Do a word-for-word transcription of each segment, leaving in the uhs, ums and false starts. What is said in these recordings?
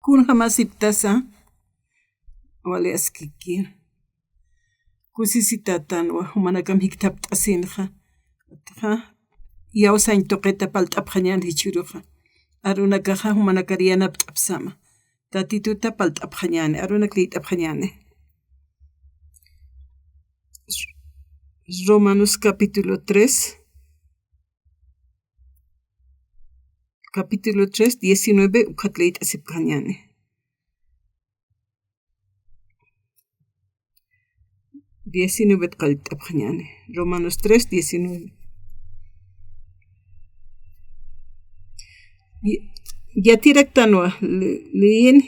Kunjamasiptasa, wali askiki. Kusisitätanwa, jumanakam jikthapt'asinxa. Utxa, iyawsañ tuqita parlt'apxañäni jichhüruxa. Arunakaxa, jumanakar yanapt'apxsma. Tatituta parlt'apxañäni, arunak liyt'apxañäni. Romanos capítulo tres. Capítulo tres, diecinueve, ukat liyt'asipxañäni. Diecinueve qallt'apxañäni. Romanos tres, diecinueve. Y-, yatiraktanwa, li-, liyin,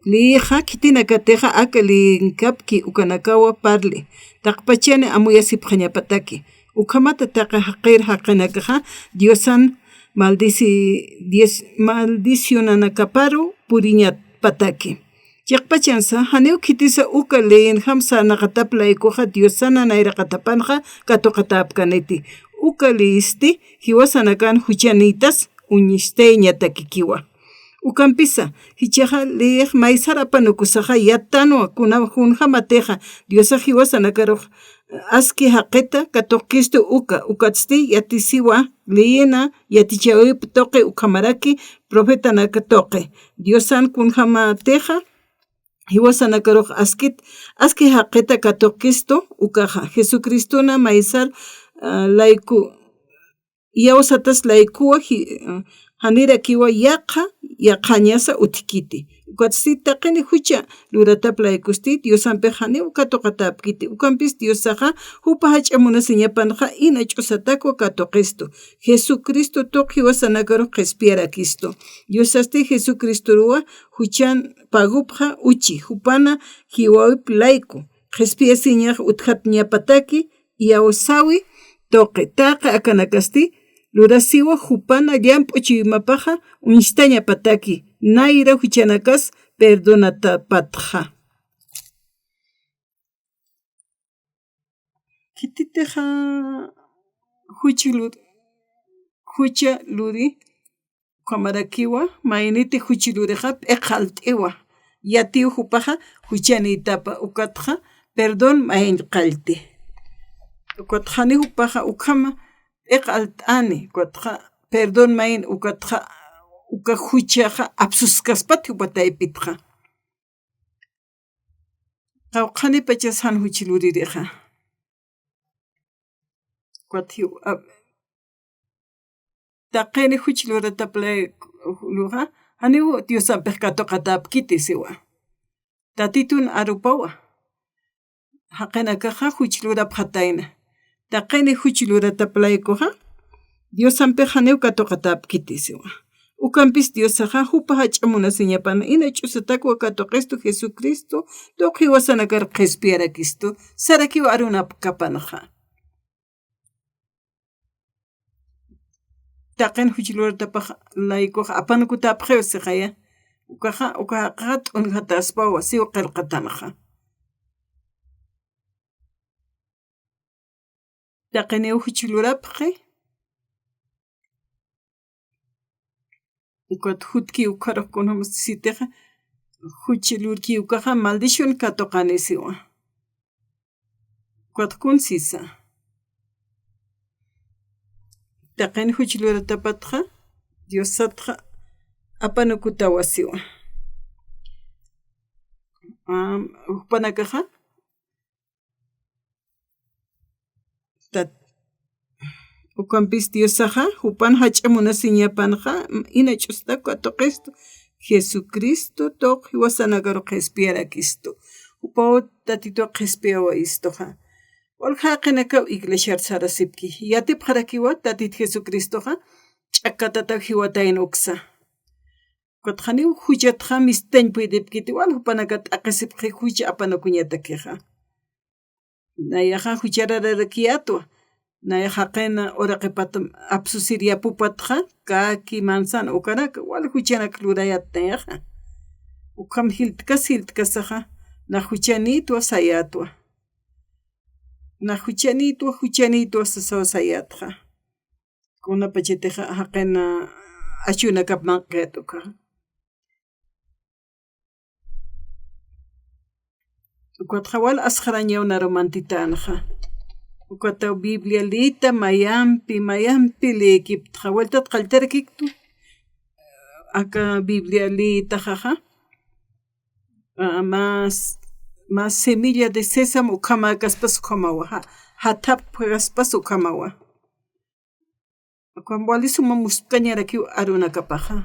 liyixa khitinakatixa aka liyinkapki ukanakawa parli. Taqpachani amuyasipxañapataki. Ukhamata taqi jaqir jaqinakaxa Diosan maldici-, Dios, maldicionanakaparu puriñapataki. Chiqpachansa, janiw khitisa uka leyinjam sarnaqatap laykuxa Diosana nayraqatapanxa katuqatäpkaniti. Uka leyisti jiwasanakan juchanïtas uñistayñatakikiwa. Ukampisa, jichhaxa leyix maysar apanukusaxa yattanwa kuna kunjamatixa Diosax jiwasanakarux aski jaqita katuqkistu uka, ukatsti yatisiwa leyina yatichäwip tuqi ukhamaraki profetanaka tuqi. Diosan kunjamatixa jiwasanakarux askit, aski jaqita katuqkistu ukaxa. Jesucristona maysar, ah, layku iyawsatas laykuwa ji-, janirakiwa yaqha, yaqhañasa utjkiti. Ukatsti taqini jucha luratap laykusti, Diosampix janiw katuqatäpkiti. Ukampis Diosaxa jupa jach'a munasiñapanxa ina ch'usatakwa katuqistu. Jesucristo tuq jiwasanakarux qhispiyarakistu. Diosasti Jesucristoruwa juchan pagupxa uchi, jupana jiwawip layku. Qhispiyasiñax utjatñapataki, iyawsawi tuqi. Taqi akanakasti lurasiwa jupana llamp'u chuymapaxa uñstañapataki, nayra juchanakas perdonatapatxa. Khititixa juch lu-, jucha luri, ukhamarakiwa, mayniti juch lurixa p'iqalt'iwa. Yatiw jupaxa juchanïtapa, ukatxa perdón mayn qallti. Ukatxa jani jupaxa ukhama p'iqalt'ani, ukatxa perdón mayn, ukatxa uka juchaxa apsuskaspat jupa taypitxa. Qawqhanipachas jan juch luririxa. Ukat jiw, a, taqini juch luratap laykuxa, janiw Diosampix katuqatäpkiti siwa. Tatitun arupawa. Jaqinakaxa juch lurapxatayna. Taqini juch luratap laykuxa, Diosampix janiw katuqatäpkiti siwa. Ukampis Diosaxa jupa jach'a munasiñapan ina ch'usatakwa katuqistu Jesucristo, tuq jiwasanakar qhispiyarakistu, sarakiw arunakapanxa. Taqin juch luratapax laykuxa apanukutäpxiw sixaya. Ukaxa, ukaxa t'unjatäspawa, siw qillqatanxa. Taqiniw juch lurapxi. Ukat jutki ukharux kunjam sitixa, juch lurki ukaxa maldición katuqani siwa. Ukat kun sisa. Taqin juch luratapatxa, Diosatxa apanukutawa siwa. Am, jupanakaxa, tat-, ukampis Diosaxa, jupan jach'a munasiñapanxa, ina ch'usatakwa katuqistu, Jesucristo tuq jiwasanakaru qhispiyarakistu. Jupaw Tatituw qhispiyawayistuxa. Walja jaqinakaw iglesiar sarasipki. Yatipxarakiwa Tatit Jesucristoxa, ch'akkatataw jiwatayna uksa. Ukat janiw juchatxa mistañ puydipkiti, wal jupanaka t'aqisipxi juch apanukuñatakixa. Nayaxa jucharararakiyätwa. Nayax jaqina uraqipata apsusir yapupatxa, kaki, manzana ukanaka, wal juchanak lurayät nayaxa. Ukham jiltkas jiltkasaxa, nax juchanïtwa sayätwa. Nax juchanïtwa, juchanïtwa sasaw sayätxa. Kunapachatixa jaqina achunakap manq'it uka. Ukatxa wal asxarañaw naru mantitänxa. Ukataw Biblia liyta mayampi, mayampi liyikiptxa. Vueltat qalltarakiktu. Aka Biblia liyitaxaxa. Ah, más, más semilla de sésamo ukhamäkaspas ukhamawa. Ja-, jathapkaspas ukhamawa. Ukham wali suma muspkañarakiw arunakapaxa.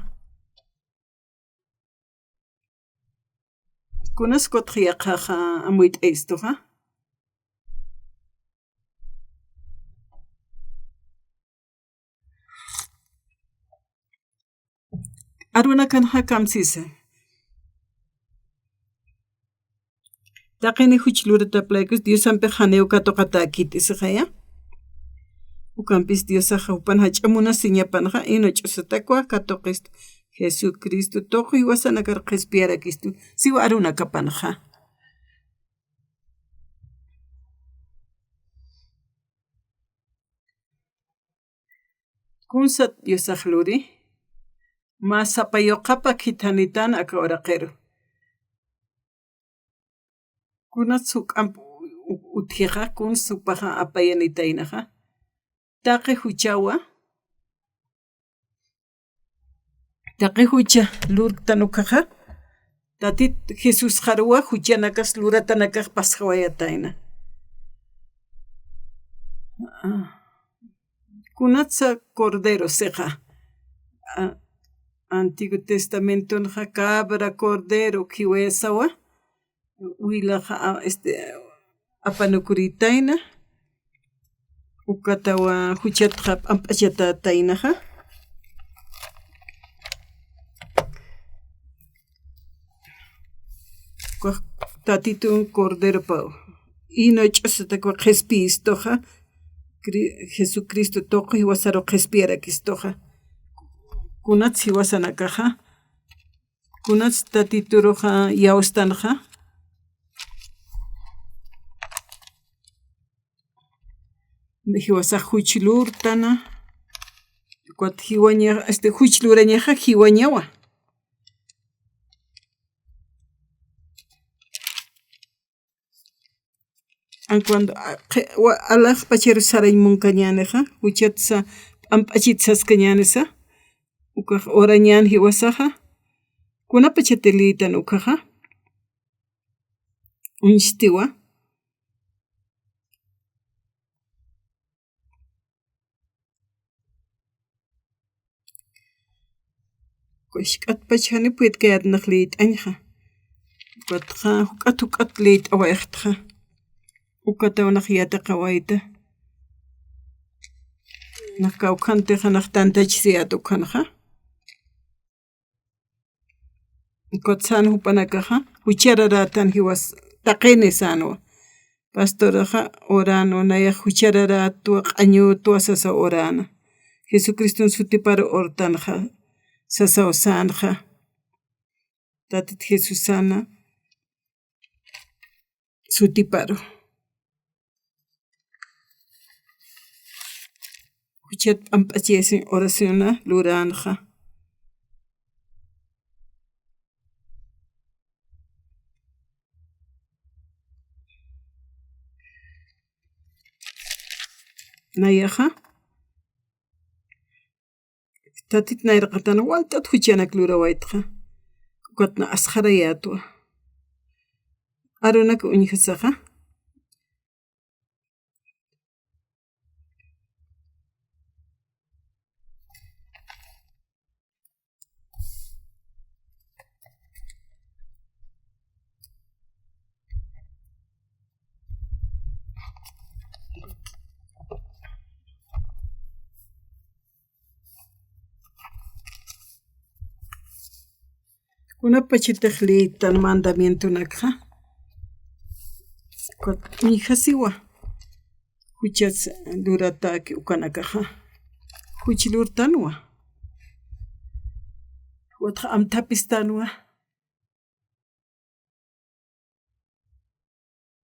Kunas kutx yaqhaxa amuyt'ayistuxa. Arunakanxa kamsisa. Taqini juch lurataplaykus Diosampix janiw katuqatäkiti sixaya. Ukampis Diosaxa jupan jach'a munasiñapanxa, ino ch'usatakwa katuqistu. Jesucristo tuqi jiwasanakar qhispiyarakistu, siwa arunakapanxa. Kunsat Diosax luri, mä sapa yuqapa khithanitan aka uraqiru. Kunats juk'amp u-, u-, utjixa, kuns jupaxa apayanitaynaxa. Taqi juchawa, taqi jucha lurktan ukhaxa, Tatit Jesusxaruwa juchanakas luratanakax pasxawayatayna. Ah, kunatsa cordero sixa. Ah, Antiguo Testamentonxa cabra, cordero, khiwayasawa. Wilaxa, a, este, apanukuritayna, ukatawa juchatxa p'amp'achatätaynaxa. Ukax Tatitun corderopaw, ino ch'usatakwa qhispiyistuxa, Cri-, Jesucristo tuqi jiwasaru qhispiyarakistuxa. Kunats jiwasanakaxa, kunats Tatituruxa iyawstanxa. Jiwasax juch lurtana. Ukat jiwaña, este, juch lurañaxa jiwañawa. An cuando, a, qhi-, wa-, alaxpacharu sarañ munkañänixa, juchatsa p'amp'achit saskañänisa, ukax urañän jiwasaxa, kunapachati liytan ukhaxa, uñstiwa. Jisk'atpach janiw puytkayät nax liyt'añxa. Ukatxa, juk'at juk'at liyt'awayxtxa. Ukataw nax yatiqawayta. Nax kawkhantixa nax tantachisiyät ukhanxa. Ukat sän jupanakaxa, juchararätan jiwas taqini sänwa. Pastoraxa uränwa, nayax juchararätwa, q'añütwa sasaw uräna. Jesucriston sutiparu urtanxa, sasaw sänxa. Tatit Jesusana sutiparu. Juchat p'amp'achayasiñ oraciona luränxa. Nayaxa. Tatit nayraqatan waltat juchanak lurawaytxa. Ukatna asxarayätwa. Arunak uñjasaxa. Kunapachatix liytan mandamientonakxa, uñjasiwa, juchas luratäki ukanakaxa, juch lurtanwa, watxa amthapistanwa.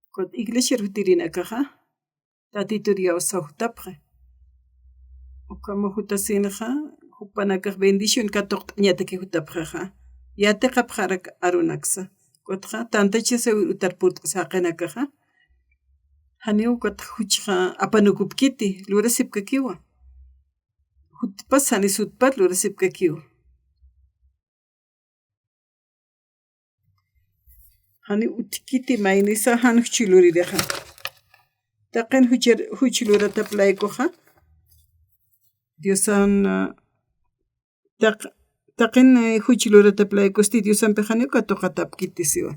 Ukat iglesiar jutirinakaxa, Tatitur iyawsaw jutapxi. Ukhama jutasinxa, jupanakax bendición katuqt'añataki jutapxixa. Yatiqapxarak arunaksa. Ukatxa tantachasawir utar purt'as jaqinakaxa. Janiw ukat juchxa apanukupkiti, lurasipkakiwa. Jutpas janis jutpat lurasipkakiwa. Jani utjkiti maynisa jan juch luririxa. Taqin juchar-, juch luratap laykuxa. Diosan, ah, taq-, taqin, eh, juch luratap laykusti Diosampi janiw katuqatapkiti siwa.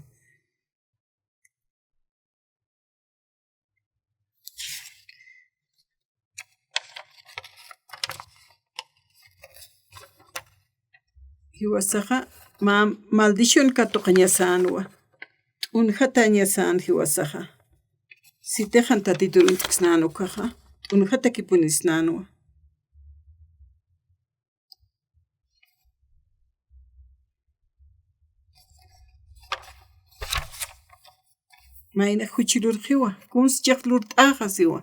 Jiwasaxa ma-, maldición katuqañasänwa. T'unjatañasän jiwasaxa. Sitixan Tatitur uñt'ksnän ukaxa, t'unjatakipunisnänwa. Mayna juch lurxiwa, kuns chaq lurt'axa siwa.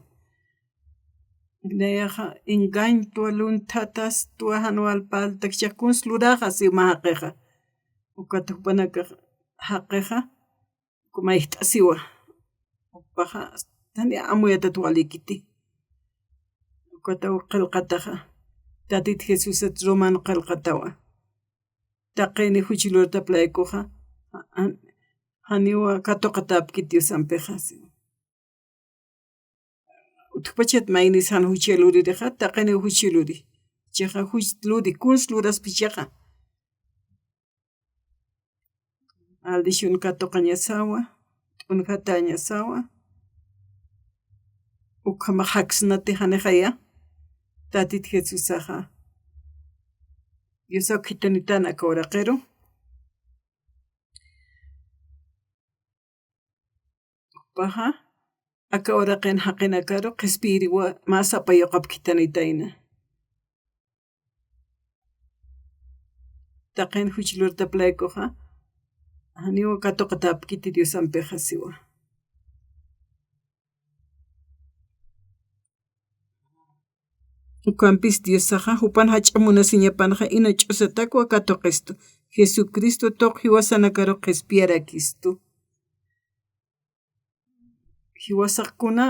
Nayaxa engañtwa, lunthatastwa, jan walpaltak chaq kuns luraxa siwa mä jaqixa. Ukat jupanakax jaqixa, mayjt'asiwa. Jupaxa, tani amuyatat walikiti. Ukataw qillqataxa. Tatit Jesusat Roman qillqatawa. Taqini juch luratap laykuxa, jan-, janiwa katuqatäpkit Diosampixa, siwa. Utjpachat maynis jan juch luririxa, taqini juch luri. Chixa juch luri, kuns luraspi chixa. Maldición katuqañasawa, t'unjatañasawa. Ukhamax jaksnati janixaya, Tatit Jesusaxa. Diosaw khithanitän aka uraqiru. Jupaxa, aka uraqin jaqinakaru qhispiyiriwa mä sapa yuqap khithanitayna. Taqin juch luratap laykuxa, janiw katuqatäpkiti Diosampixa siwa. Ukampis Diosaxa, jupan jach'a munasiñapanxa ina ch'usatakwa katuqistu. Jesucristo tuq jiwasanakaru qhispiyarakistu. Jiwasax kuna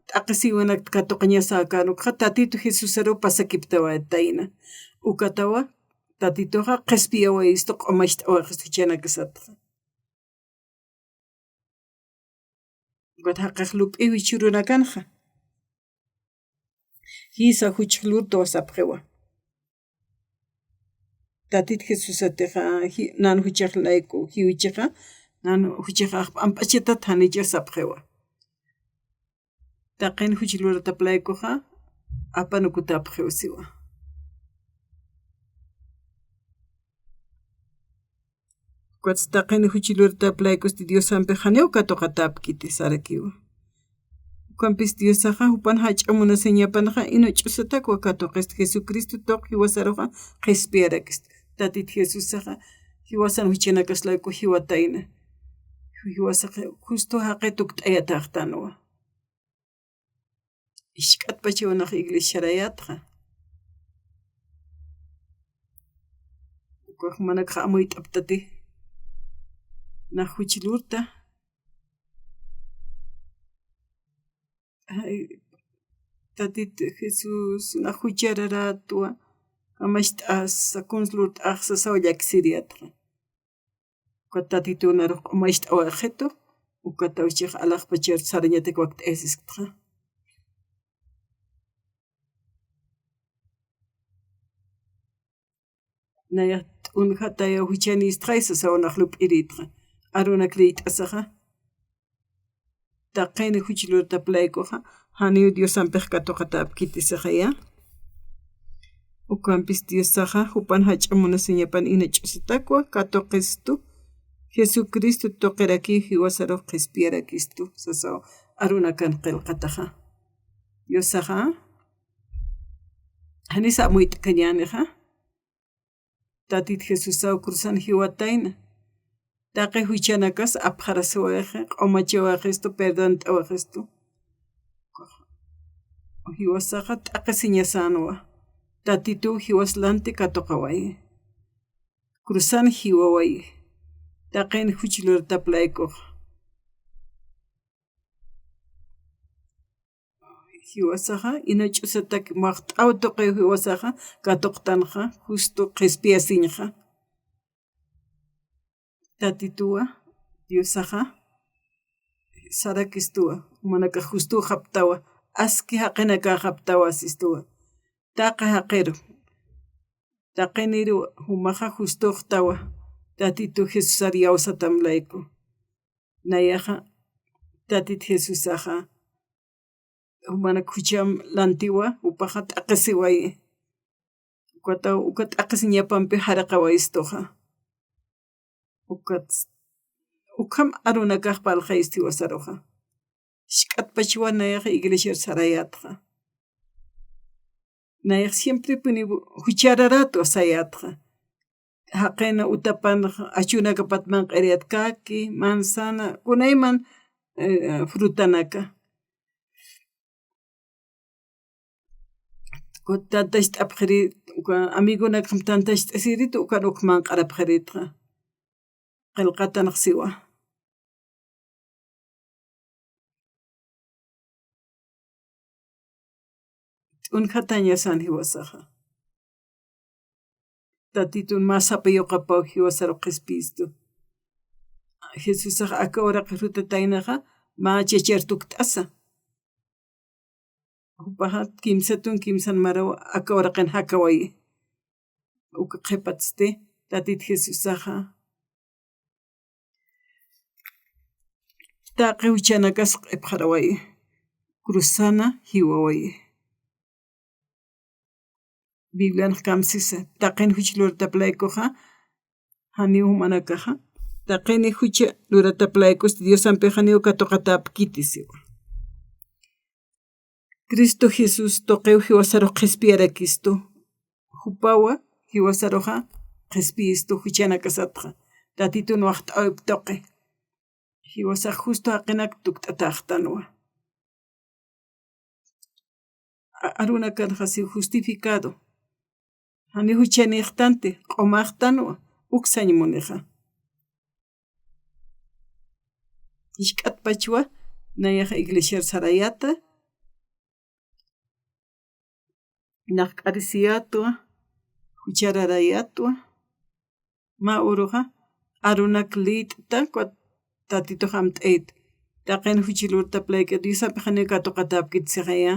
t'aqhisïwinak katuqañasäkän ukxa, Tatitu Jesusaruw pasakiptawaytayna. Ukatawa, Tatituxa qhispiyawayistu, q'umacht'awayistu juchanakasatxa. Ukat jaqix lup'iwi churunakanxa. Jisa juchax lurtwa sapxiwa. Tatit Jesusatixa, ji-, nan juchax layku, jiwichixa, nan juchax p'amp'achatat janicha sapxiwa. Taqin juch luratap laykuxa, apanukutapxiw siwa. Ukatsti taqin juch luratap laykusti Diosampi janiw katuqatäpkiti sarakiwa. Ukampis Diosaxa jupan jach'a munasiñapanxa ina ch'usatakwa katuqistu, Jesucristo tuq jiwasaruxa qhispiyarakistu. Tatit Jesusaxa jiwasan juchanakas layku jiwatayna. Jiwasaxa justo jaqi tukt'ayatäxtanwa. Isk'atpachaw nax iglesiarayätxa. Ukax manakxa amuyt'aptati. Nax juch lurta. Ay, Tatit Jesús, nax juchararätwa. Jamacht'asa, kuns lurt'axsa sasaw llaksiriyätxa. Ukat Tatitunarux q'umacht'awayixitu, ukataw chix alaxpachar sarañatak wakt'ayasisktxa. Nayax t'unjatayaw juchanïstxay sasaw nax lup'irïtxa. Arunak liyt'asaxa. Taqini juch luratap laykuxa, janiw Diosampix katuqatäpkiti sixaya. Ukampis Diosaxa, jupan jach'a munasiñapan ina ch'usatakwa katuqistu, Jesucristo tuqirakiw jiwasarux qhispiyarakistu, sasaw arunakan qillqataxa. Diosaxa, janisa amuyt'kañänixa. Tatit Jesusaw cruzan jiwatayna. Taqi juchanakas apxarasiwayxi, q'umachiwayxistu, perdont'awayxistu. Jiwasaxa t'aqhisiñasänwa. Tatituw jiwas lanti katuqawayi. Cruzan jiwawayi. taqin juch luratap laykuxa. Jiwasaxa, ina ch'usatak maqt'aw tuqiw jiwasaxa, katuqtanxa, justo qhispiyasiñxa. Tatituwa, Diosaxa, sarakistuwa, jumanakax justuxaptawa, aski jaqinakaxaptawa sistuwa. Taqi jaqiru, taqiniru jumaxa justuxtawa, Tatitu Jesusar iyawsatam layku. Nayaxa, Tatit Jesusaxa, jumanak jucham lantiwa, jupaxa t'aqisiwayi. Ukataw, uka t'aqisiñapampi jaraqawayistuxa. Ukat, ukham arunakax parlxayistu jiwasaruxa. Jisk'atpachwa nayaxa iglesiar sarayätxa. Nayax siemprepuni juchararätwa sayätxa. Jaqina utapan achunakapat manq'iriyät kaki, manzana, kunayman, eh, frutanaka. Ukat tantacht'apxirit, uka amigonakxam tantacht'asiritu, ukan uk manq'arapxiritxa. Qillqatanx siwa. T'unjatañasan jiwasaxa. Tatitun mä sapa yuqapaw jiwasaru qhispiyistu. Jesusax aka uraqir jutataynaxa mä chachar tukt'asa. Jupaxa kimsatun kimsan maraw aka uraqin jakawayi. Uka qhipatsti, Tatit Jesusaxa taqi juchanakas q'ipxarawayi. Cruzana jiwawayi. Biblianx kamsisa, taqin juch luratap laykuxa, janiw jumanakaxa, taqini jucha luratap laykusti Diosampi janiw katuqatäpkiti siwa. Cristo Jesús tuqiw jiwasarux qhispiyarakistu. Jupawa jiwasaruxa qhispiyistu juchanakasatxa. Tatitun waxt'äwip tuqi. Jiwasax justo jaqinak tukt'atäxtanwa. A-, arunakanxa siw justificado. Jani juchanïxtanti, q'umäxtanwa, uk sañ munixa. Jisk'atpachwa, nayaxa iglesiar sarayäta, naqk'arisiyätwa, juchararayätwa, mä uruxa, arunak liyt'ta, ukat Tatitux amt'ayt. Taqin juch luratap layki, Diosampi janiw katuqatäpkit sixaya.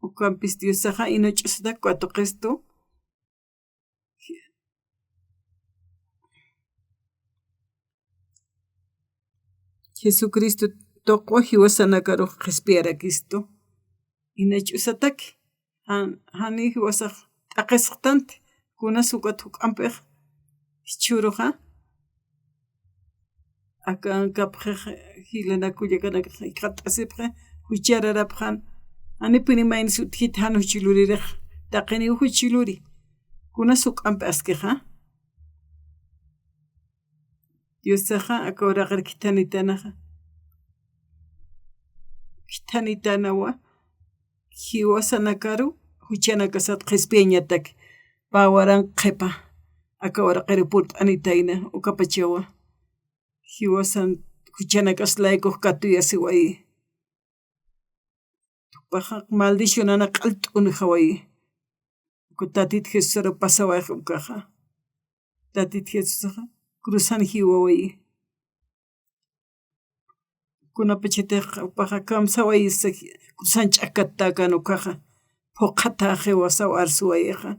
Ukampis Diosaxa ina ch'usatak katuqistu. Jesucristo tuqwa jiwasanakarux qhispiyarakistu. Ina ch'usataki, jan-, jani jiwasax t'aqisxtanti, kunas ukat juk'ampix jichhüruxa, aka ankapxix jilanak kullakanakix jikxatt'asipxi, juchararapxän, janipuni maynis utjiti jan juch luririx, taqiniw juch luri, kunas juk'ampi askixa. Diosaxa aka uraqir khithanitanaxa. Khithanitanawa, jiwasanakaru juchanakasat qhispiyañatak, pä waranq qhipa, aka uraqiru purt'anitayna, ukapachawa. Jiwasan juchanakas laykux katuyasiwayi. Jupaxa maldicionana q'al t'unjawayi. Uka Tatit Jesusaru pasawayx ukaxa. Tatit Jesusaxa cruzan jiwawayi. Kunapachatix jupaxa kamsawayisa cruzan ch'akkattakan ukaxa. Phuqhatäxiwa saw arsuwayixa.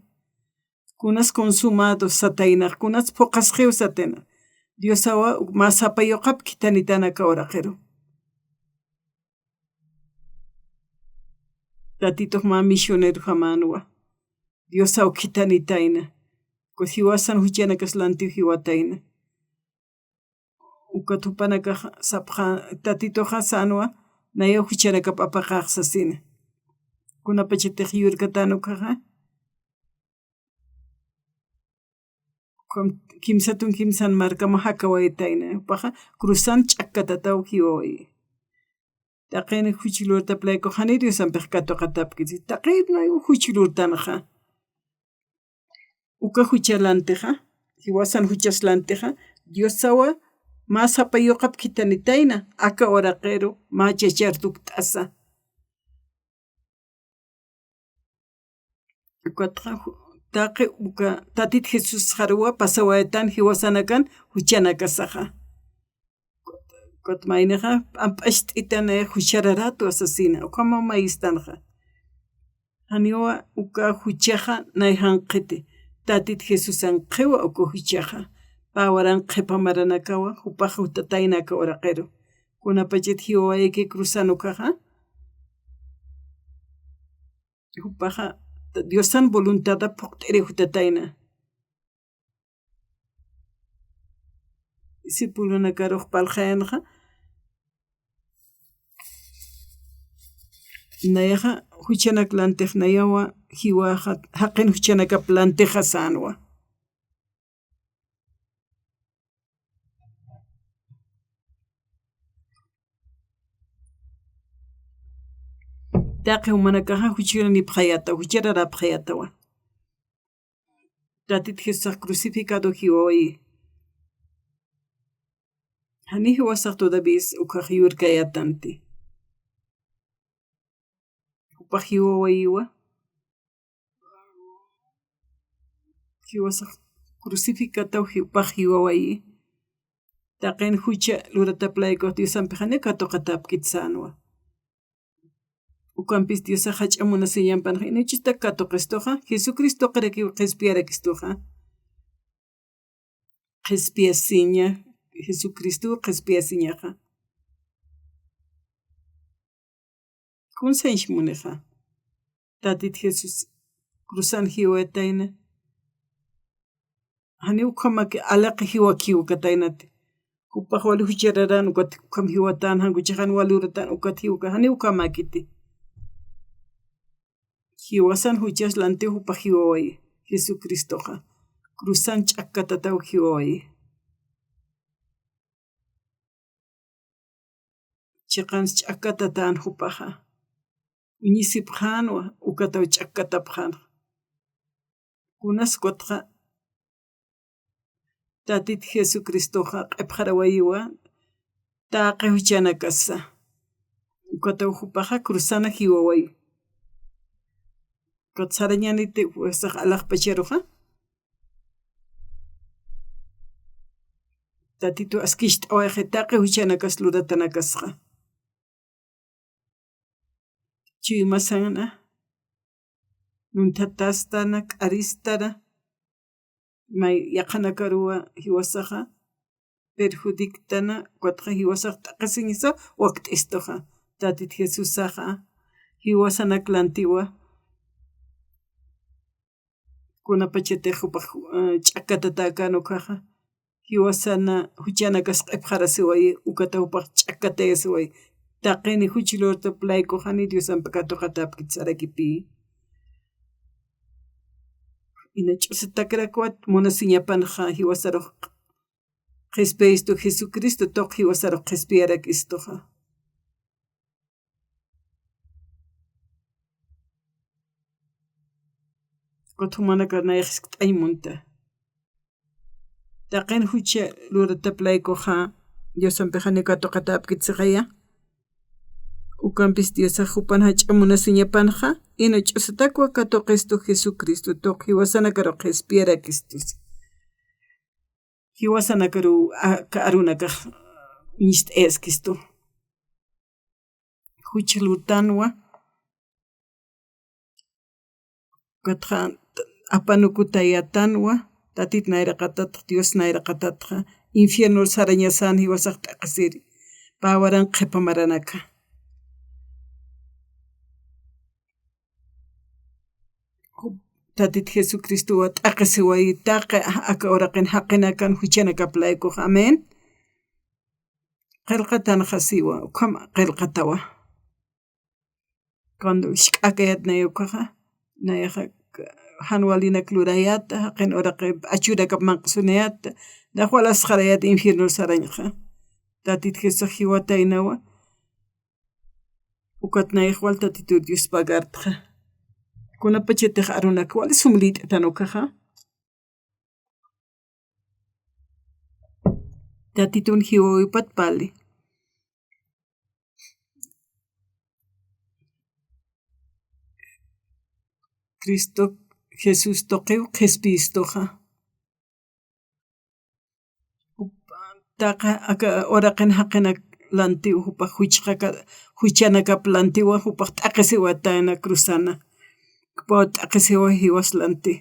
Kunas consumado sataynax, kunas phuqhasxiw sataynax. Diosawa mä sapa yuqap khithanitan aka uraqiru. Tatitux mä misionerojamänwa. Diosaw khithanitayna. Ukat jiwasan juchanakas lantiw jiwatayna. Ukat jupanakax sapxä, Tatituxa sänwa, nayaw juchanakap apaqax sasina. Kunapachatix yurkatän ukaxa, Kim-, kimsatun kimsan markama jakawaytayna, jupaxa cruzan ch'akkatataw jiwawayi. Taqin juch lurtap layku jani Diosampix katuqatapkiti. Taqin juch lurtanxa. Uka jucha lantixa, jiwasan juchas lantixa, Diosawa mä sapa yuqap khithanitayna, aka uraqiru mä chachar tukt'asa. Ukatxa ju-, taqi uka Tatit Jesusxaruwa pasawaytan jiwasanakan juchanakasaxa. Ukat maynixa p'amp'acht'itan juchararatwa sasina, ukhama mayistanxa. Janiwa uka juchaxa nay janqiti, Tatit Jesusanxiwa uka juchaxa. Pä waran qhipa maranakawa, jupax jutataynaka uraqiru. Kunapachat jiwawayki cruzan ukaxa, jupaxa Diosan voluntadap phuqt'iri jutatayna. Discipulonakarux parlxayanxa, nayaxa juchanak lantix nayawa, jiwaxa jaqin juchanakap lantixa sänwa. Taqi jumanakaxa jucharanipxayätawa, juchararapxayätawa. Tatit Jesusax crucificado jiwawayi. Jani jiwasax todavía ukhax yurkayätanti. Jupax jiwawayiwa. Jiwasax crucificataw jupax jiwawayi. Taqin jucha luratap laykux Diosampix janiw katuqatäpkit sänwa. Ukampis Diosax jach'a munasiñampanxa, inuch'usitak katuqistuxa, Jesucristoqirakiw qhispiyarakistuxa. Qhispiyasiña, Jesucristow qhispiyasiñaxa. Kunsañch munixa, Tatit Jesús cruzan jiwatayna. Janiw ukhamaki alaqi jiwak jiwakataynati. Jupax wali juchararan ukat ukham jiwatan, jan juchax jan wali uratan ukat jiwaka, janiw ukhamakiti. Jiwasan juchas lantiw jupax jiwawayi, Jesucristoxa. Cruzan ch'akkatataw jiwawayi. Chiqans ch'akkatatän jupaxa. Uñisipxänwa, ukataw ch'akkatapxänxa. Kunas ukatxa Tatit Jesucristoxa q'ipxarawayiwa, taqi juchanakasa. Ukataw jupaxa cruzana jiwawayi. Ukat sarañaniti, jiwasax alaxpacharuxa. Tatituw askicht'awayxi taqi juchanakas luratanakasxa. Chuymasana, nunthatastana, k'aristana, may yaqhanakaruwa jiwasaxa perjudictana, ukatxa jiwasax t'aqhisiñsa wakt'istuxa. Tatit Jesusaxa jiwasanak lantiwa. Kunapachatix jupax, eh, ch'akkatatäkän ukhaxa, jiwasana juchanakas q'ipxarasiwayi, ukata jupax ch'akkatayasiwayi. Taqini juch lurtap laykux jani Diosampi katuqatäpkit sarakipï. Inach'usatakirakwa munasiñapanxa jiwasarux qhispiyistu, Jesucristo tuq jiwasarux qhispiyarakistuxa. Ukat jumanakar nayax jiskt'añ munta. Taqin jucha luratap laykuxa Diosampix janiw katuqatäpkit sixaya. Ukampis Diosax jupan jach'a munasiñapanxa, inuch'usatakwa katuqistu Jesucristo tuq jiwasanakaru qhispiyarakistus. Jiwasanakaru aka arunakax uñist'ayaskistu. Juch lurtanwa, ukatxa apanukutayätanwa, Tatit nayraqatatxa, Dios nayraqatatxa, infiernor sarañasan jiwasax t'aqhisiri, pä waran qhipa maranaka. Tatit Jesucristowa t'aqhisiwayi taqi aka uraqin jaqinakan juchanakap laykux. Amén. Qillqatanxa siwa, ukham qillqatawa. Cuando jisk'akayät nay ukhaxa, nayaxa jan walinak lurayäta, jaqin uraqi achurakap manq'sunayäta, nax walasxarayät infiernor sarañxa. Tatit Jesusax jiwataynawa. Ukat nayax wal Tatitur Dios pagartxa. Kunapachatix arunak wali sum liyt'atan ukhaxa. Tatitun jiwawipat pali. Cristo Jesús tuqiw qhispiyistuxa. Taqi aka uraqin jaqinak lantiw jupax juchxaka, juchanakap lantiwa, jupax t'aqhisiwatayna cruzana. Jupaw t'aqhisiwa jiwas lanti.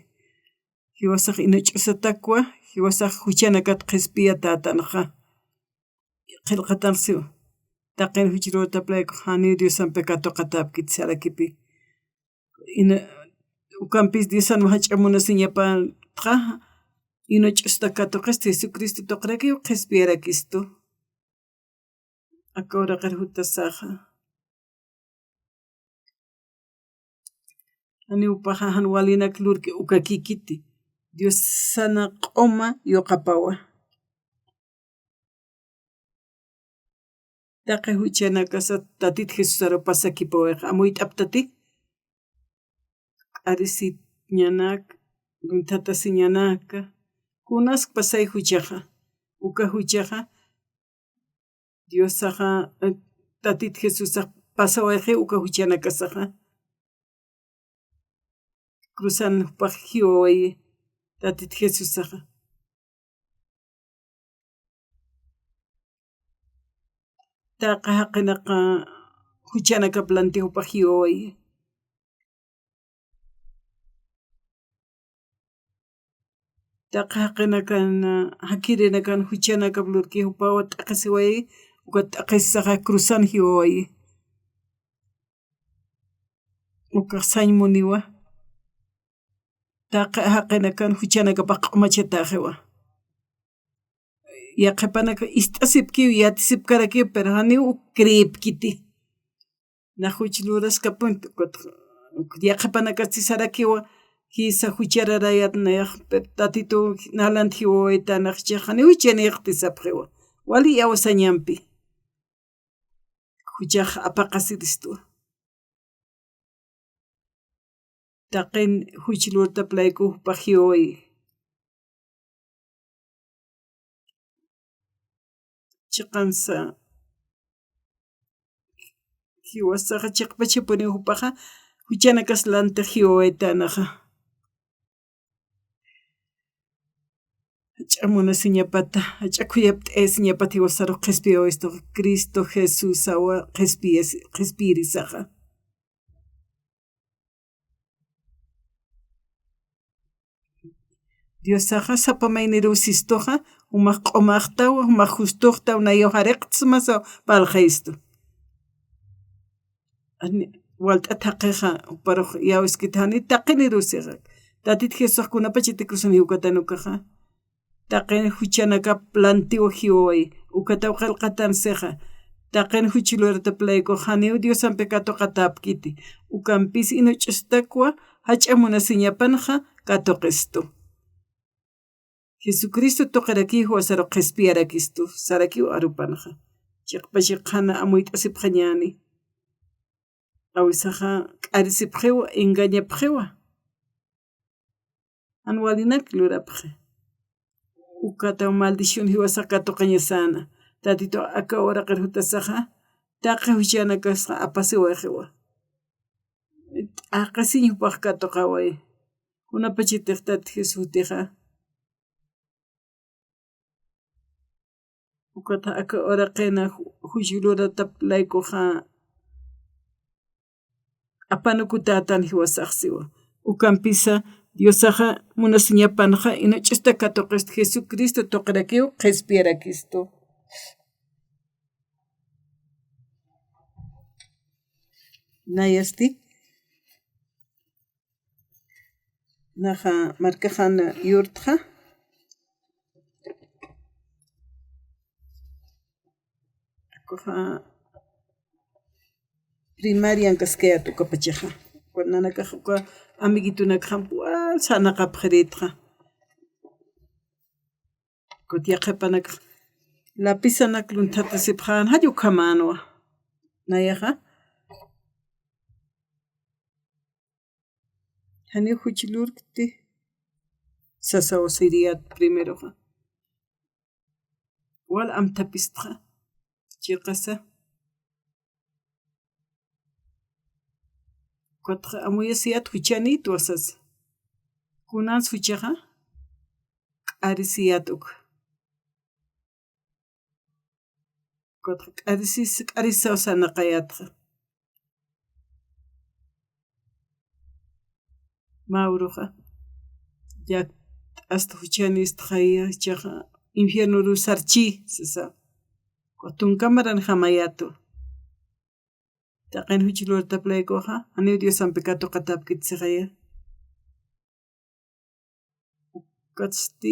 Jiwasax inuch'usatakwa, jiwasax juchanakat qhispiya tatanxa. Qillqatanxiw. Taqin juch lurtap layku janiw Diosampi katuqatäpkit sarakipi. Ina, ukampis Diosan jach'a munasiñapatxa, inuch'usta katuqistu, Jesucristo tuqirakiw qhispiyarakistu. Aka uraqir jutasaxa. Janiw jupaxa jan walinak lurki ukakïkiti. Diosana q'uma yuqapawa. Taqi juchanakasa Tatit Jesusaru pasakipawayixa, amuyt'aptati. K'arisiñanaka, lunthatasiñanaka, kunask pasay juchaxa, uka juchaxa, Diosaxa, eh, Tatit Jesusax pasawayxi uka juchanakasaxa. Cruzan jupax jiwawayi Tatit Jesusaxa. Taqi jaqinaka juchanakap lanti jupax jiwawayi. Taqi jaqinakan, jakhirinakan juchanakap lurki jupawa t'aqhisiwayi, uka t'aqhisisaxa cruzan jiwawayi. Ukax sañ muniwa. Taqi jaqinakan juchanakapax q'umachatäxiwa. Yaqhipanaka ist'asipkiw, yatisipkarakiw, pero janiw creepkiti. Nax juch luraskapun, yaqhipanakasti sarakiwa, jisa juchararayat nayax, pero Tatitu nalant jiwawaytanax, jichhax janiw juchanïxti sapxiwa. Wali iyawsañampi. Juchax apaqasiristwa. Taqin juch lurtap layku jupax jiwawayi. Chiqansa jiwasaxa chiqpachapuniw jupaxa, juchanakas lantix jiwawaytanaxa. Jach'a munasiñapata, jach'a khuyapt'ayasiñapata jiwasaru qhispiyawayistu, Cristo Jesusawa qhispiyas-, qhispiyirisaxa. Diosaxa sapa mayniruw sistuxa, jumax q'umaxtaw, jumax justuxtaw, nayaw jariqt'smasaw parlxayistu. Ani, walt'at jaqixa, juparux iyawskit jani taqiniruw sixa. Tatit Jesusax kunapachati cruzan jiwkatan ukaxa. Taqin juchanakap lantiw jiwawayi, ukataw qillqatan sixa. Taqin juch lurtap laykux janiw Diosampi katuqatäpkiti. Ukampis inuch'ustakwa, jach'a munasiñapanxa katuqistu. Jesucristo tuqirakiw jiwasaru qhispiyarakistu, sarakiw arupanxa. Chiqpach qhana amuyt'asipxañäni. Awisaxa k'arisipxiwa, engañapxiwa. Jan walinak lurapxi. Ukataw maldición jiwasax katuqañasäna. Tatituw aka uraqir jutasaxa, taqi juchanakasxa apasiwayixiwa. T'aqhisiñ jupax katuqawayi. Kunapachatix Tatit Jesús jutixa. Ukata aka uraqina ju-, juch luratap laykuxa apanukutätan jiwasax siwa. Ukampisa Diosaxa munasiñapanxa inuch'usta katuqistu, Jesucristo tuqirakiw qhispiyarakistu. Nayasti. Naxa markaxan yurtxa. Akuxa primarian kaskayät ukapachaxa. Nanakax uka amiguitunakxamp wal sarnaqapxiritxa. Kut yaqhipanakax lapisanak lunthatasipxän, jall ukhamänwa. Nayaxa. Janiw juch lurkti sasaw siriyät primeroxa. wal amthapistxa. Chiqasa. Ukatxa amuyasiyät juchanïtwa sasa. Kunans juchaxa, k'arisiyät uk. Ukatxa k'arisis, k'arisaw sarnaqayätxa. Mä uruxa, yakt'ast juchanïstxaya, jichhaxa infiernoruw sarchi, sasa. Ukat tunka maranjamayätwa. Taqin juch lurtap laykuxa, janiw Diosampi katuqatäpkit sixaya. Ukatsti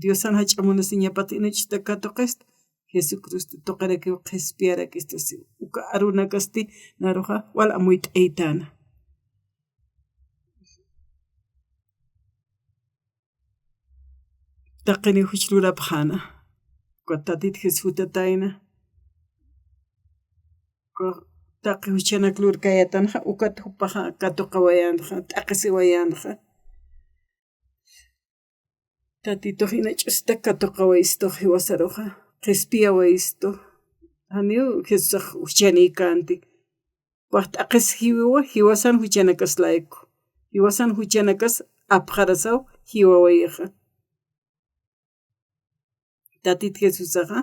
Diosan jach'a munasiñapat inach'usta katuqistu, Jesucristo tuqirakiw qhispiyarakistu si. Uka arunakasti naruxa wal amuyt'aytäna. Taqiniw juch lurapxäna. Ukat Tatit Jesús jutatayna. Uka taqi juchanak lurkayätanxa, ukat jupaxa katuqawayänxa, t'aqhisiwayänxa. Tatitux inach'usita katuqawayistux jiwasaruxa, qhispiyawayistu. Janiw Jesusax juchanïkänti. Jupax t'aqhis jiwiwa, jiwasan juchanakas layku. Jiwasan juchanakas apxarasaw jiwawayixa. Tatit Jesusaxa,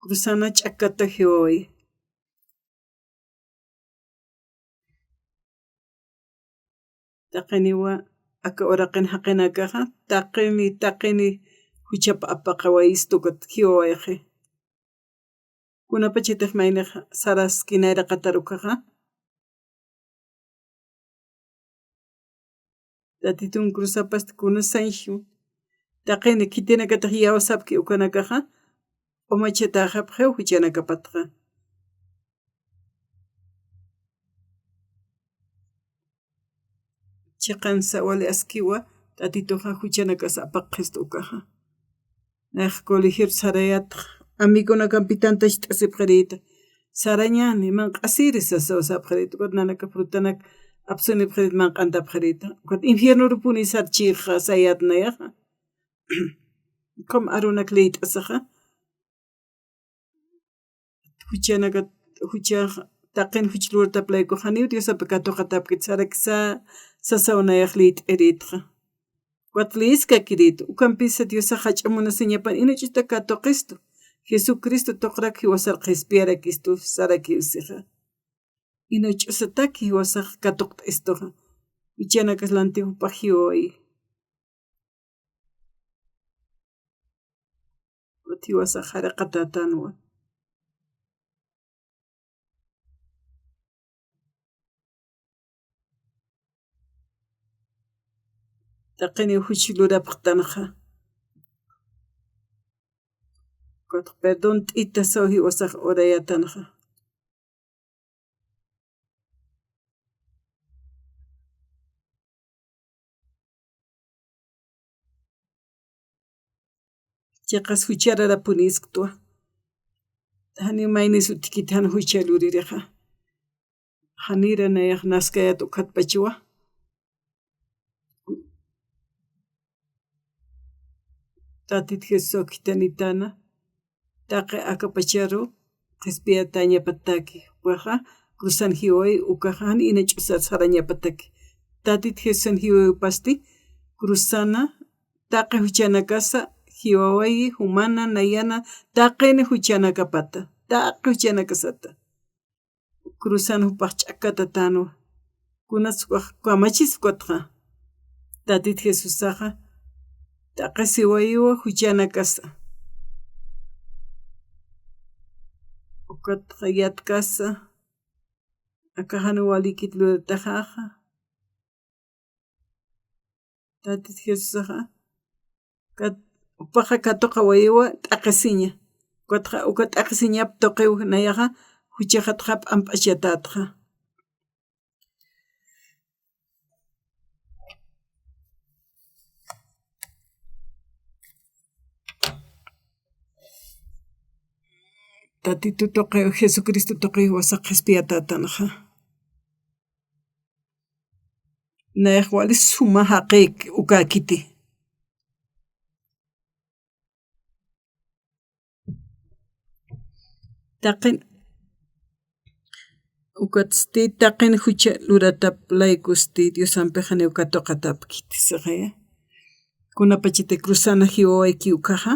cruzana ch'akkata jiwawayi. Taqiniwa aka uraqin jaqinakaxa, taqini, taqini juchap apaqawayistu ukat jiwawayxi. Kunapachatix maynix saraski nayraqatar ukaxa. Tatitun cruzapasti kunasañjiw. Taqini khitinakatix iyawsapki ukanakaxa, q'umachatäxapxiw juchanakapatxa. Chiqansa wali askiwa, Tatituxa juchanakas apaqxistu ukaxa. Nayax colegior sarayätxa, amigunakampi tantacht'asipxirïta. Sarañäni, manq'asiri sasaw sapxirïta. Ukat nanaka frutanak apsunipxirit manq'antapxirïta. Ukat infiernurupuni sarchïxa sayät nayaxa. Ukham arunak liyt'asaxa. Juchanakat, juchax, taqin juch lurtap layku janiw Diosapi katuqatäpkit sarakisa, sasaw nayax liyt'irïtxa. Ukat liyiskakirït, ukampisa Diosax jach'a munasiñapan inach'uta katuqistu. Jesucristo tuqrak jiwasar qhispiyarakistu, sarakiw sixa. Inach'usataki jiwasax katuqt'istuxa. Juchanakas lanti jupax jiwawayi. Ukat jiwasax jariqatätanwa. Taqiniw juch lurapxtanxa. Ukat perdón t'itasaw jiwasax urayätanxa. Chiqas juchararapunisktwa. Janiw maynis utjkit jan jucha luririxa. Janira nayax naskayät ukhatpachwa. Tatit Jesusaw khithanitäna, taqi akapacharu qhispiyatäñapataki, jupaxa cruzan jiwawayi, ukaxa jan inach'usar sarañapataki. Tatit Jesusan jiwawayupasti, cruzana, taqi juchanakasa jiwawayi, jumana, nayana, taqini juchanakapata, taqi juchanakasata. Cruzan jupax ch'akkatatänwa. Kunas ukax kamachis ukatxa. Tatit Jesusaxa, taqisiwayiwa juchanakasa. Ukatxa yatkasa, akaxan walikit lurataxaxa. Tatit Jesusaxa, kat-, jupaxa katuqawayiwa t'aqisiña. Ukatxa, uka t'aqisiñap tuqiw nayaxa, juchaxatxa p'amp'achatätxa. Tatitu tuqiw, Jesucristo tuqiw jiwasax qhispiyatätanxa. Nayax wali suma jaqïk ukäkiti. Taqin, ukatsti taqin jucha luratap laykusti Diosampixa janiw katuqatapkiti sixaya. Kunapachati cruzana jiwawayki ukaxa.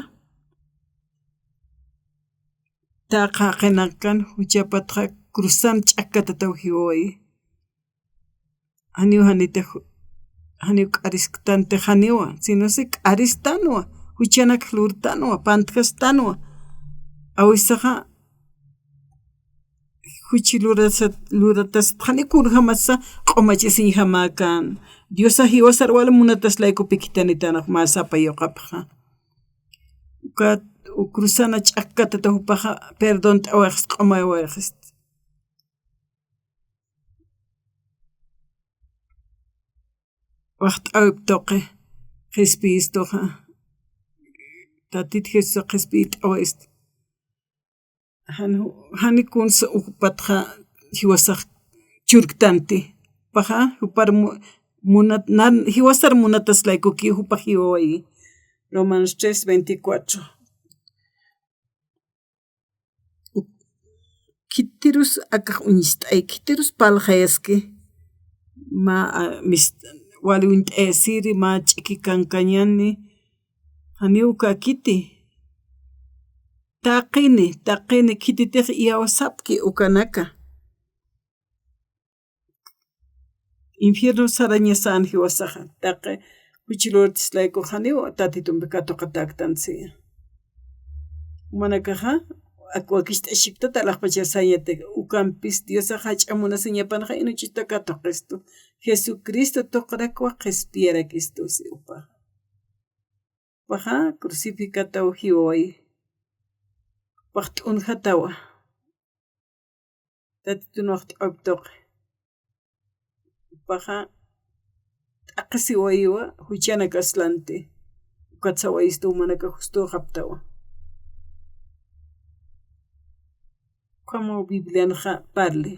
Taqi jaqinakan juchapatxa cruzan ch'akkatataw jiwawayi. Janiw janitix, janiw k'arisktanti janiwa, sino si k'aristanwa, juchanak lurtanwa, pantjastanwa. Awisaxa, juchi lurasa-, luratasat jani kunjamasa q'umachasiñjamäkän. Diosa jiwasar wal munatas laykupi khithanitanx mä sapa yuqapxa. Ukat, u cruzana ch'akkatata jupaxa, perdont'awayxist, q'umawayxist. Waxt'awip tuqi, qhispiyistuxa. Tatit Jesús qhispiyt'awayist. Jan, jani kunsa ukpatxa jiwasax churktanti. Jupaxa, jupar mu-, munat, nan, jiwasar munatas laykuki jupax jiwawayi. Romanos tres veinticuatro. Khitirus akax uñist'ay, khitirus parlxayaski, mä, a, mis-, wali uñt'ayasiri, mä ch'iki kankañani, janiw ukäkiti. Taqini, taqini, khititix iyawsapki ukanaka. Infierno sarañasan jiwasaxa, taqi juch lurtis layku janiw Tatitumpi katuqatäktan siya. Jumanakaxa, ak wakicht'asiktat alaxpachasañati, ukampis Diosax jach'a munasiñapanxa inuchita katuqistu. Jesucristo tuqrakwa qhispiyarakistu si upaxa. Jupaxa crucificataw jiwawayi. Jupax t'unjatawa. Tatitun waxt'awip tuqi. Jupaxa t'aqhisiwayiwa juchanakas lanti. Ukat sawayistu jumanakax justuxaptawa. Ukhamaw Biblianxa parli.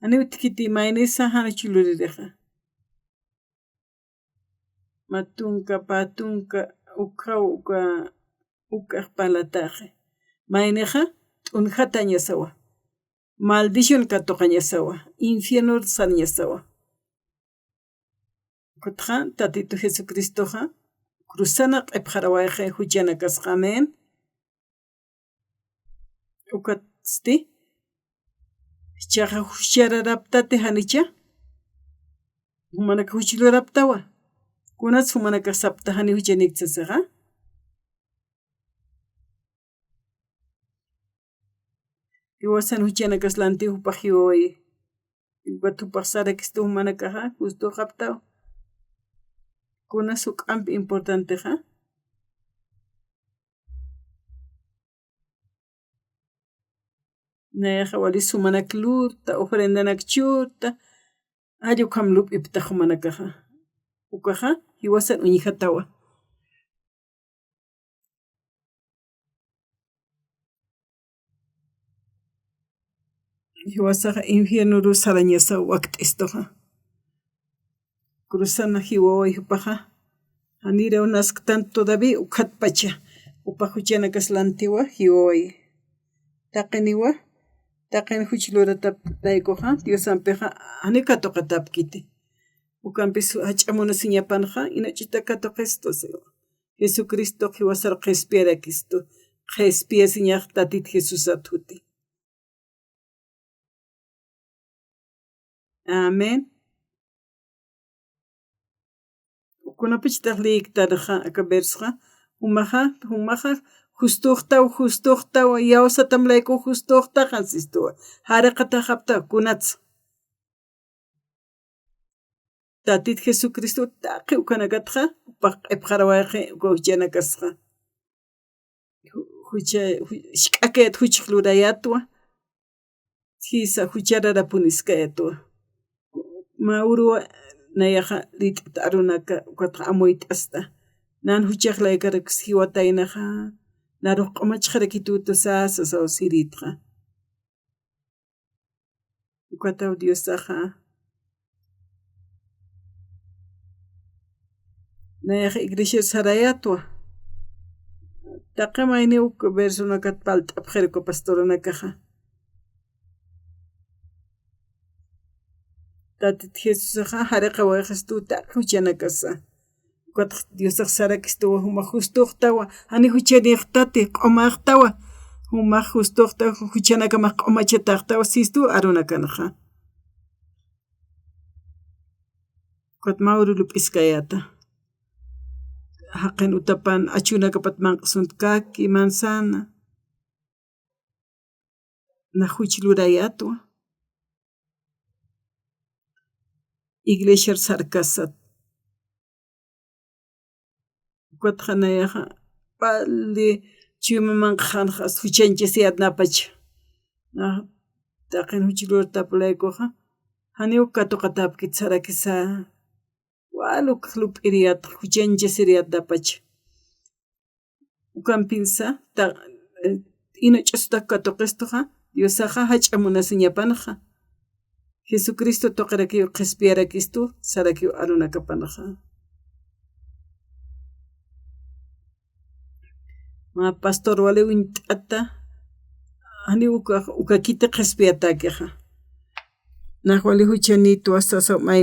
Janiw utjkiti maynisa jan uch luririxa. Mä tunka, pä tunka, ukhaw, uka, ukax parlataxi. Maynixa, t'unjatañasawa. Maldición katuqañasawa. Infiernor sarñasawa. Ukatxa, Tatitu Jesucristoxa, cruzana q'ipxarawayxi juchanakasxa, amén. Ukatsti, jichhaxa juchararaptati janicha, jumanakax juch luraptawa, kunats jumanakax sapta jani juchanik sasixa. Jiwasan juchanakas lanti jupax jiwawayi. Ukat jupax sarakistu jumanakaxa, justuxaptaw. Kunas juk'amp importantexa. Nayaxa wali sumanak lurta, ofrendanak churta, jall ukham lup'ipta jumanakaxa. Ukaxa, jiwasan uñjatawa. Jiwasaxa infiernoru sarañasaw wakt'istuxa. Cruzana jiwaway jupaxa. Janiraw nasktan todavía ukhatpacha. Jupax juchanakas lantiwa jiwaway. Taqiniwa, taqin juch luratap laykuxa, Diosampixa, jani katuqatapkiti. Ukampis jach'a munasiñapanxa, inach'ita katuqistu siwa. Jesucristox jiwasar qhispiyarakistu. Qhispiyasiñax Tatit Jesusat juti. Amén. Kunapachtax liyiktanxa aka versoxa, jumaxa, jumaxa, justuxtaw, justuxtaw, iyawsatam layku justuxtaxa sistuwa. Jariqataxaptaw, kunats. Tatit Jesucristo taqi ukanakatxa, jupax q'ipxarawayxi uka juchanakasxa. Ju-, jucha-, ju-, jisk'akayat juchax lurayätwa, jisa juchararapuniskayätwa. Mä uruwa nayaxa lit'it arunaka ukatxa amuyt'asta. Nan juchax laykarakus jiwataynaxa, narux q'umachxarakitutu sasa sasaw siritxa. Ukataw Diosaxa. Nayaxa iglesia sarayätwa. Taqi mayniw uk versonakat palt'apxir uka pastoranakaxa. Tatit Jesusaxa jariqawayaxistu taqi juchanakasa. Ukat Diosax sarakistuwa, jumax justuxtawa, jani juchanïxtati, q'umaxtawa, jumax justuxtawa, juchanakamax q'umachataxtawa, sistu arunakanxa. Ukat mä uru lup'iskayäta. Jaqin utapan achunakapat manq'sunt kaki, manzana. Nax juch lurayätwa. Iglesiar sarkasat. Ukatxa nayaxa, pali chuyma manq'xanxa, juchañchasiyät napacha. Na, taqin juch lurtap laykuxa, janiw katuqatäpkit sarakisa. Wal ukax lup'iriyät, juchañchasiriyät napacha. Ukampinsa, ta, eh, ina ch'usutak katuqistuxa, Diosaxa jach'a munasiñapanxa. Jesucristo tuqirakiw qhispiyarakistu, sarakiw arunakapanxa. Mä pastor wali uñt'ata, janiw uka, uka kiti qhispiyatäkixa. Nax wali juchanïtwa sasaw may,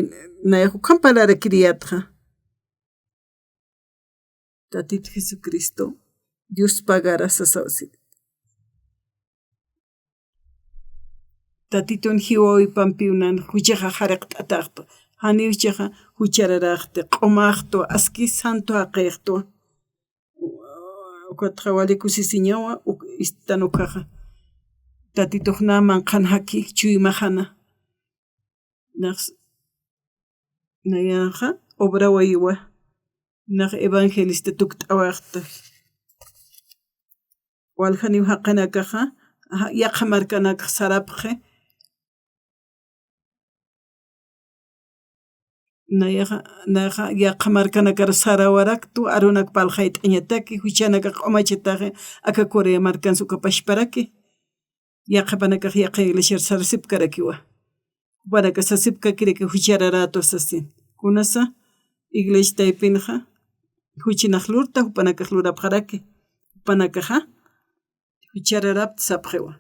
nayax ukham parlarakiriyätxa. Tatit Jesucristo, Dios pagara sasaw si. Tatitun jiwawipampiw nan juchaxa jariqt'atäxtu. Janiw juchaxa juchararäxti, q'umaxtu, aski santo jaqïxtu. Ukatxa wali kusisiñawa, uk, istan ukaxa. Tatitux nä manqhanxaki, chuymaxana. Nax, nayaxa, obrawayiwa. Nax evangelista tukt'awaxta. Waljaniw jaqinakaxa, ja, yaqha markanakax sarapxi. Nayaxa, nayaxa yaqha markanakar sarawaraktu, arunak parlxayt'añataki, juchanakax q'umachataxi, aka Corea markans uka pachparaki. Yaqhipanakax yaqha iglesiar sarasipkarakiwa. Jupanakax sasipkakiraki juchararätwa sasin. Kunasa iglesia taypinxa, juchanax lurta, jupanakax lurapxaraki. Jupanakaxa, juchararapta sapxiwa.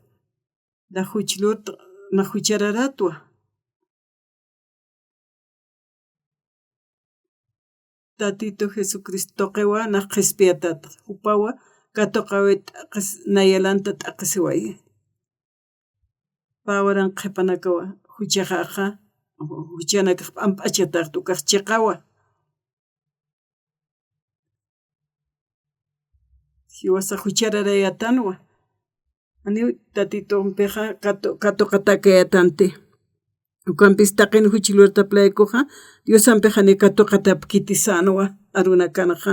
Nax juch lurta, nax juchararätwa. Tatitu Jesucristo tuqiwa nax qhispiyatäta, jupawa katuqawit t'aqhis, nayalanta t'aqhisiwayi. Pä waran qhipanakawa, juchaxaxa, juchanakax p'amp'achatäxta ukax chiqawa. Jiwasax juchararayätanwa. Janiw Tatitumpixa katu-, katuqatäkayätanti. Ukampis taqin juch lurtap laykuxa, Diosampix janiw katuqatäpkiti sänwa arunakanxa.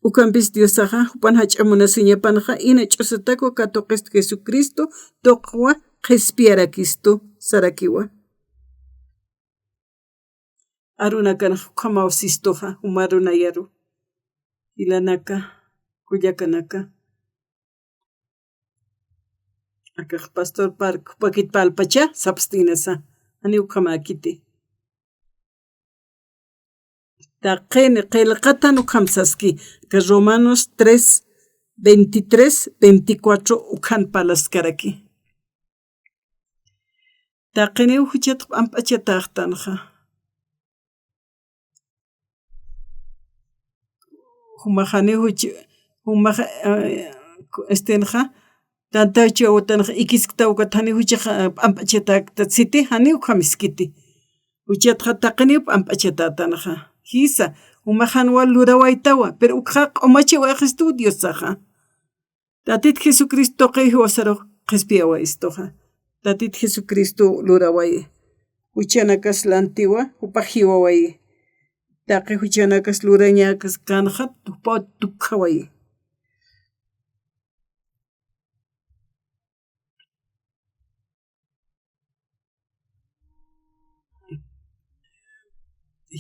Ukampis Diosaxa, jupan jach'a munasiñapanxa, ina ch'usatakwa katuqistu Jesucristo, tuqwa qhispiyarakistu, sarakiwa. Arunakanxa ukhamaw sistuxa, juma arunayaru. Jilanaka, kullakanaka. Akax pastor park, jupakit parlpacha, sapstïnasa. Janiw ukhamäkiti. Taqini qillqatan ukham saski, aka Romanos tres, veintitrés, veinticuatro ukhan parlaskaraki. Taqiniw juchat p'amp'achatäxtanxa. Jumax janiw juch, jumax, eh, estinxa, tantaw chiwawtanxa ikisktaw ukat janiw juchax, eh, p'amp'achatäkta siti, janiw ukham iskiti. Juchatxa taqiniw p'amp'achatätanxa. Jisa, jumax jan wal lurawaytawa, pero ukxa q'umachiwayxistu Diosaxa. Tatit Jesucristo tuqi jiwasarux qhispiyawayistuxa. Tatit Jesucristo lurawayi. Juchanakas lantiwa, jupax jiwawayi. Taqi juchanakas lurañakas kanxat, jupaw tukjawayi.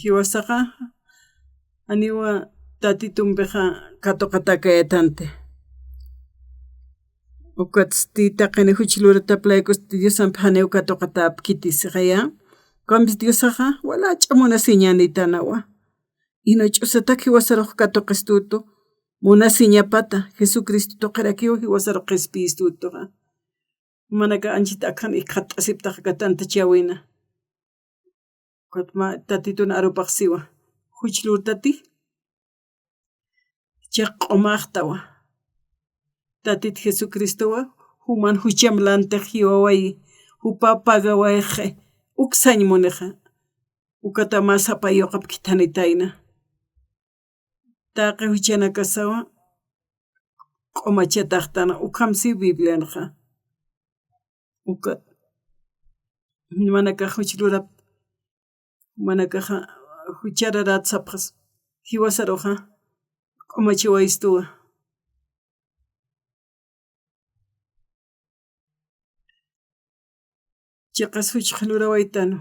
Jiwasaxa, janiwa Tatitumpixa katuqatäkayätanti. Ukatsti taqini juch luratap laykusti Diosampix janiw katuqatäpkiti sixaya. Ukampis Diosaxa, wala jach'a munasiñänïtanawa. Ina ch'usatak jiwasarux katuqistutu, munasiñapata, Jesucristo tuqirakiw jiwasaru qhispiyistu tuqa. Jumanaka anchhit akhan ikxat'asiptaxa aka tantachäwina. Ukatma Tatitun arupax siwa. Juch lurtati, jichhax q'umaxtawa. Tatit Jesucristowa, juman jucham lantix jiwawayi, jupa pagawayxi, uk sañ munixa. Ukata mä sapa yuqap khithanitayna. Taqi juchanakasawa, q'umachataxtana, ukham si Biblianxa. Ukat, jumanakax juch lurap, jumanakaxa, juchararat sapxas, jiwasaruxa, q'umachiwayistuwa. Chiqas juchx lurawaytanwa.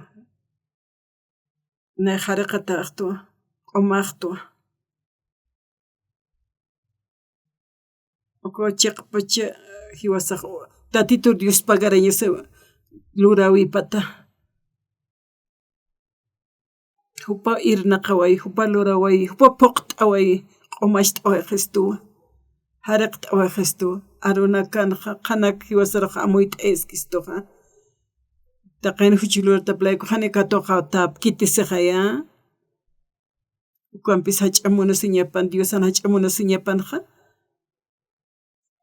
Nay jariqataxtwa, q'umaxtwa. Uka chiqpacha jiwasax Tatitur Dios pagarañasa lurawipata. Jupa irnaqaway, jupa luraway, jupa phuqt'away, q'umacht'awayxistuwa, jariqt'awayxistuwa, arunakanxa, qhanak jiwasarux amuyt'ayaskistuxa. Taqin juch lurtap layku jani katuqawtapkiti sixaya. Ukampis jach'a munasiñapan, Diosan jach'a munasiñapanxa.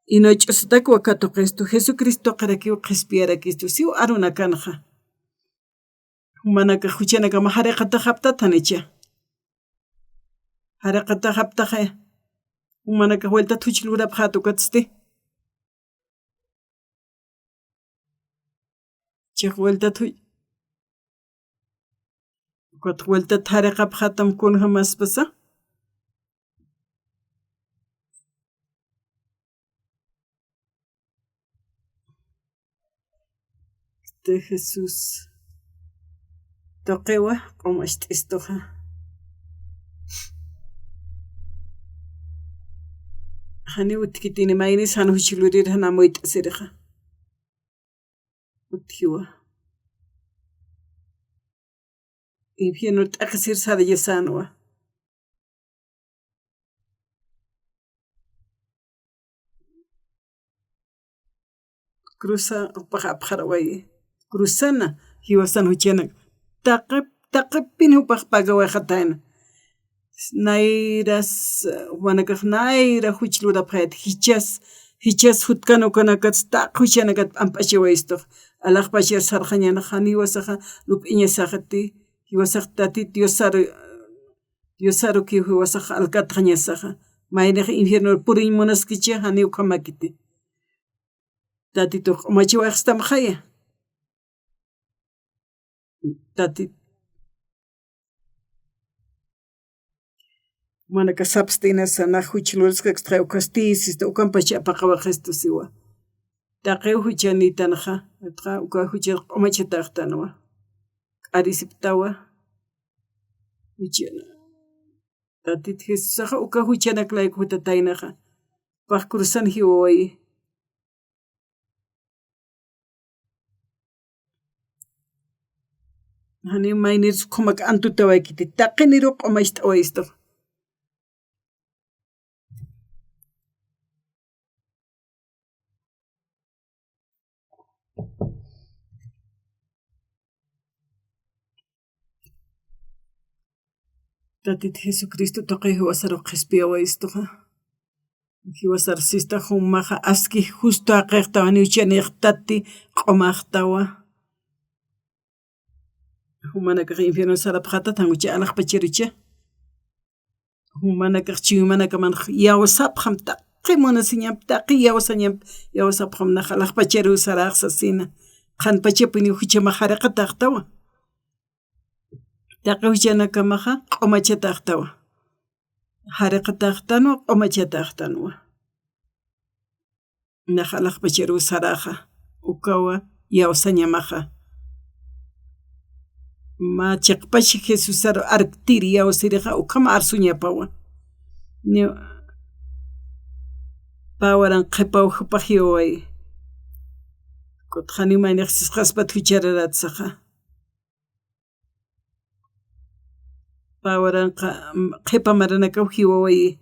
Ina ch'usatakwa katuqistu, Jesucristo tuqirakiw qhispiyarakistu, siw arunakanxa. Jumanakax juchanakama jariqataxaptatanicha. Jariqataxaptaxi. Jumanakax vueltat juch lurapxät ukatsti. Chiq vueltat juch. Ukat vueltat jariqapxätam kunjamaspasa. Este Jesús tuqiwa q'umacht'istuxa. Janiw utjkitini maynis jan juch lurir jan amuyt'asirixa. Utjiwa. Infierno t'aqhisir sarayasänwa. Cruza, jupax apxarawayi. Cruzana, jiwasan juchanak. Taqip, taqipin jupax pagawayxatayna. Nayras, jumanakax nayra juch lurapxayat, jichhas, jichhas jutkan ukanakats taqi juchanakat p'amp'achiwayistux. Alaxpachar sarxañanax jan jiwasaxa lup'iñasaxati, jiwasax Tatit Diosaru, Diosarukiw jiwasax alkatxañasaxa. Maynix infierno puriñ munaskicha, janiw ukhamakiti. Tatitux q'umachiwayxstamxaya. Tatit. Jumanakax sapstinasa nax juch luraskakstxay ukhasti sista ukampacha apaqawaxistu siwa. Taqiw juchanitanxa, uka jucha q'umachataxtanwa. K'arisiptawa. Juchana. Tatit Jesusaxa uka juchanak layku jutataynaxa. Pax cruzan jiwawayi. Janiw maynir sukhumak antutawaykiti, taqiniru q'umacht'awayistux. Tatit Jesucristo tuqi jiwasaru qhispiyawayistuxa. Jiwasar sista jumaxa aski justo jaqixtawa, janiw chanixtati q'umaxtawa. Jumanakax infierno sarapxatat, jan ucha alaxpacharucha. Jumanakax chuymanakamanx yawsapxam taqi munasiñamp, taqi yawsañamp, yawsapxam nax alaxpacharuw sarax sasina. Qhanpachapiniw juchamax jariqataxtawa. Taqi juchanakamaxa q'umachataxtawa. Jariqataxtanwa, q'umachataxtanwa. Nax alaxpacharuw saraxa, ukawa yawsañamaxa. Mä chiqpach Jesusaru arktir yawsirixa, ukham arsuñapawa. Ni pä waranqa qhipaw jupax jiwaway. Kutxa ni maynix sisqaspat juchararatsaxa. Pä waranqa, mm, qhipa maranakaw jiwawayi,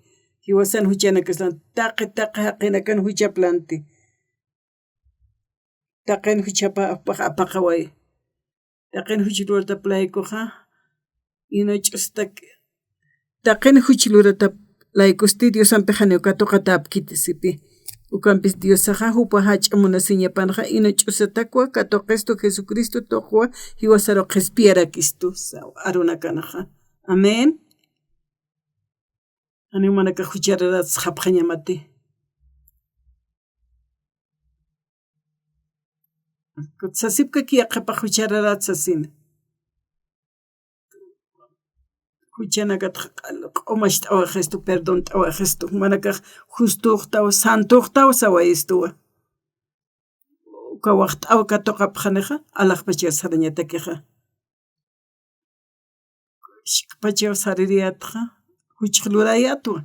Jiwasan juchanakaslan, taqi, taqi jaqinakan juchaplanti. Taqin juchapa, apaq, apaqaway. Taqin juch luratap laykuxa, ino ch'ustak. Taqin juch luratap laykusti Diosampi janiw katuqatäpkiti sipi. Ukampis Diosaxa jupa jach'a munasiñapanxa, ino ch'usatakwa katuqistu Jesucristo tuqwa jiwasaru qhispiyarakistu, saw arunakanxa. Amén. Janiw jumanakax juchararat sapxañamati. Sasipkaki yaqhipax juchararat sasina. Juchanakatxa q'umacht'awaxistu, perdont'awaxistu. Jumanakax justuxtaw, santuxtaw sawayistuwa. Uka waxt'aw katuqapxanixa, alaxpachar sarañatakixa. Ishk'pachaw saririyatxa, juchx lurayatwa.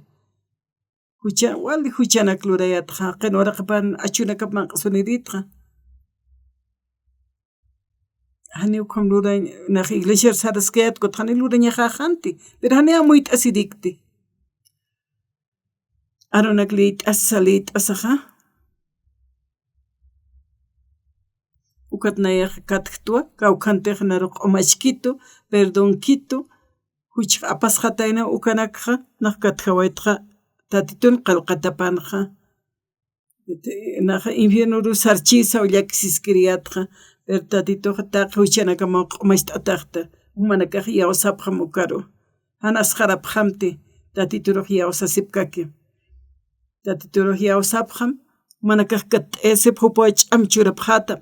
Jucha, wali juchanak lurayatxa, qin uraqapan achunakap manq'asuniritxa. Janiw ukham lurañ, nax iglesiar saraskayat, ukat jani lurañaxaxanti, pero jani amuyt'asirikti. Arunak liyt'asa, liyt'asaxa. Ukat nayax katjtwa, kawkhantix naru q'umachkitu, perdonkitu, juchx apasxatayna ukanakxa, nax katjawaytxa, Tatitun qillqatapanxa. Naxa infiernuru sarchïsaw llakisiskiriyatxa, pero Tatituxa taqi juchanakamaw q'umacht'ataxta, jumanakax iyawsapxam ukaru. Jan asxarapxamti, Tatiturux iyawsasipkaki. Tatiturux iyawsapxam, jumanakax katt'ayasip jupawa ch'am churapxätam,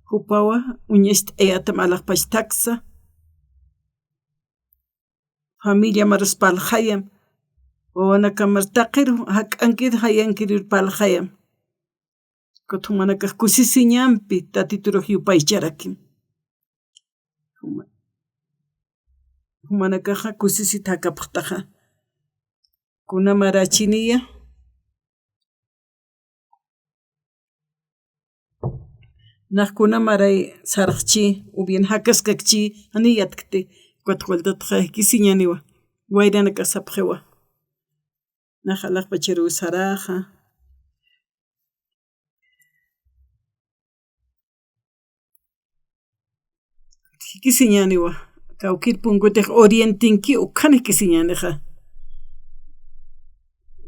jupawa uñacht'ayatam alaxpach thaksa. Familia marus parlxayam, wawanaka mar taqiru jak'ankir jayankirur parlxayam. Ukat jumanakax kusisiñampi Tatiturux yupaycharakim. Juma-, jumanakaxa kusisit jakapxtaxa. Kuna marachiniya. Nax kuna maray sarxchi, o bien jakaskakchi, jani yatkti, ukat waltatxa jikisiñaniwa, wayranaka sapxiwa. Nax alaxpacharuw saraxa. Jikisiñaniwa, kawkir punkutix orientinki, ukan jikisiñanixa.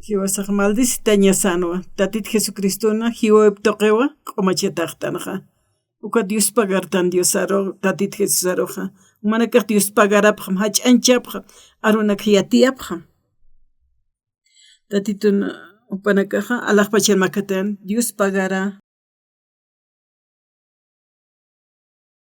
Jiwasax maldicitañasanwa, Tatit Jesucristona jiwawip tuqiwa q'umachataxtanxa. Ukat Dios pagartan Diosaru, Tatit Jesusaruxa. Jumanakax Dios pagarapxam, jach'añchapxam, arunak yatiyapxam. Tatitun jupanakaxa, alaxpachan makatan, Dios pagara,